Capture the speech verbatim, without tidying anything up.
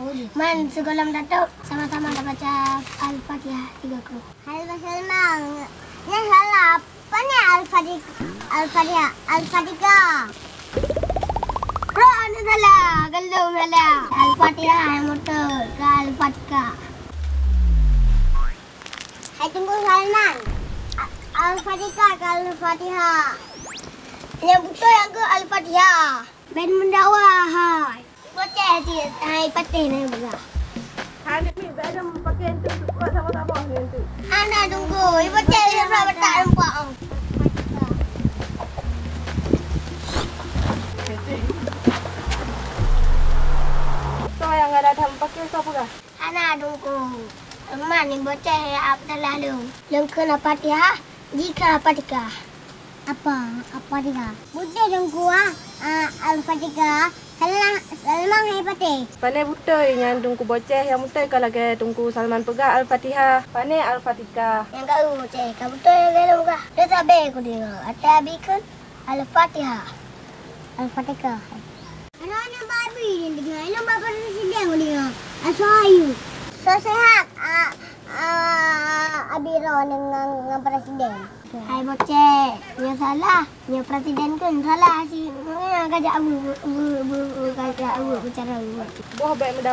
Man, sigohlom tatôb, sama-sama tabaca Al-Fatihah tiga kruh. Halo, Salman. Nyan salah. Apa ni Al-Fati-, Al-Fatihah? Al-Fatikah. Roh, anu salah. Gandum salah. Al-Fatihah nyang beutôi, ka Al-Fatikah. Hai Teungku Salman. A-, Al-Fatikah ka Al-Fatihah. Nyang beutôi nyang keu Al-Fatihah. Ben meudakwah hai. Boceh cit, hai patéh na peugah. Hai, ni, ni, bèk lom pakai entu, kuat sama-sama ni entu. Hana Teungku, i boceh cit, beurang batak nampak. Soe nyang ada dah pakai, soe peugah? Hana Teungku. Teuma ni boceh ya ap salah lôn. Lôn kheun Al-Fatihah, jih kheun Al-Fatikah. Apa? Al-Fatikah. Beutôi Teungku ah, ah, Al-Fatikah. Salah, Salman hai patéh. Pane beutôi nyan Teungku boceh, nyang beutôi ka lagèe Teungku Salman peugah Al-Fatihah. Pane Al-Fatikah. Nyang ka boceh, ka beutôi lagèe lôn peugah. Dah sabe kudeungö, ata abi kheun Al-Fatihah. Al-Fatikah. Aroh nyan babi ni deungoe, ilôn bak presiden deungoe. Asoe ayue. Soe sehat, a, a, abi droeneuh ngon, ngon presiden. Hai boceh, nyoe salah, nyoe presiden kheun salah si, nyoe ka jak aweuek, aweuek, aweuek, aweuek, ka jak aweuek, bicara aweuek. Boh bèk meudawa.